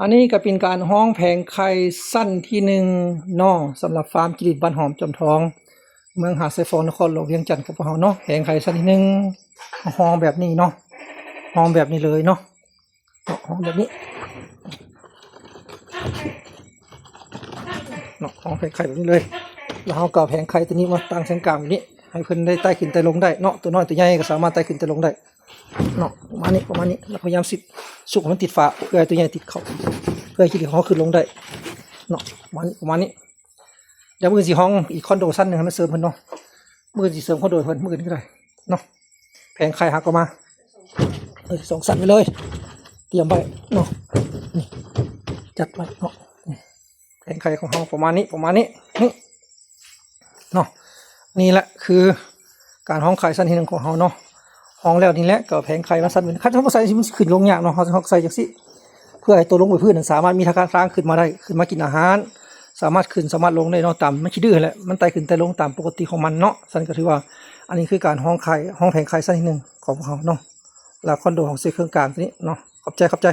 ອັນນີ້ກໍເປັນການຮອງແຜງໄຂ່ຊັ້ນທີໜຶ່ງເນາະ ສຳລັບຟາມຈີ່ລິດບ້ານຫອມຈອມທອງ ເມືອງຫາດຊາຍຟອງ ນະຄອນຫຼວງວຽງຈັນຂອງພວກເຮົາເນາະ. ແຜງໄຂ່ຊັ້ນທີໜຶ່ງ ຮອງແບບນີ້ເນາະ ຮອງແບບນີ້ເລີຍເນາະ ເນາະ ຮອງແບບນີ້ເນາະ ຮອງແຜງໄຂ່ແບບນີ້ເລີຍ. ແລ້ວເຮົາກໍເອົາແຜງໄຂ່ຕົວນີ້ມາຕັ້ງແສນກາງແບບນີ້ ໃຫ້ເພິ່ນໄດ້ໄຕ່ຂຶ້ນໄຕ່ລົງໄດ້ເນາະ. ຕົວນ້ອຍຕົວໃຫຍ່ກໍສາມາດໄຕ່ຂຶ້ນໄຕ່ລົງໄດ້ເນາະ ປະມານນີ້ ປະມານນີ້. ແລ້ວພະຍາຍາມຊິດ ຊຸກໃຫ້ມັນຕິດຝາ ເພື່ອໃຫ້ຕົວໃຫຍ່ຕິດເຂົ້າ ເພື່ອໃຫ້ຈີ່ລິດເຮົາຂຶ້ນລົງໄດ້ເນາະ ປະມານນີ້ ປະມານນີ້. ດຽວມື້ອື່ນຊິຮອງອີກຄອນໂດຊັ້ນໜຶ່ງໃຫ້ມັນເສີມເພິ່ນເນາະ ມື້ອື່ນຊິເສີມຄອນໂດໃຫ້ເພິ່ນ ມື້ອື່ນກໍໄດ້ເນາະ. ແຜງໄຂ່ເຮົາກໍມາ ເອີ ສອງຊັ້ນໄປເລີຍ ຕຽມໄວ້ເນາະ ນີ້ ຈັດໄວ້ເນາະ. ນີ້ແຜງໄຂ່ຂອງເຮົາປະມານນີ້ ປະມານນີ້ ນີ້ເນາະ. ນີ້ແຫຼະຄືການຮອງໄຂ່ຊັ້ນທີໜຶ່ງຂອງເຮົາເນາະ. ຮອງແລ້ວນີ້ແຫຼະ ກໍເອົາແຜງໄຂ່ມາຊັ້ນໜຶ່ງ ຄັນເຮົາບໍ່ໃສ່ ມັນຊິຂຶ້ນລົງຍາກເນາະ. ເຮົາ ເຮົາໃສ່ຈັ່ງຊີ້ ເພື່ອໃຫ້ຕົວລົງໄປພື້ນນັ້ນສາມາດມີທາງ ທາງຂຶ້ນມາໄດ້ ຂຶ້ນມາກິນອາຫານ ສາມາດຂຶ້ນສາມາດລົງໄດ້ເນາະ. ຕາມມັນຂີ້ດື້ຫັ້ນແຫຼະ ມັນໄຕ່ຂຶ້ນໄຕ່ລົງຕາມປົກກະຕິຂອງມັນເນາະ. ຊັ້ນກໍຖືວ່າ ອັນນີ້ຄືການຮອງໄຂ່ ຮອງແຜງໄຂ່ຊັ້ນທີໜຶ່ງຂອງພວກເຮົາເນາະ ແລ້ວຄອນໂດຂອງເຊເຄື່ອງກາງຕົວນີ້ເນາະ. ຂອບໃຈ ຂອບໃຈ.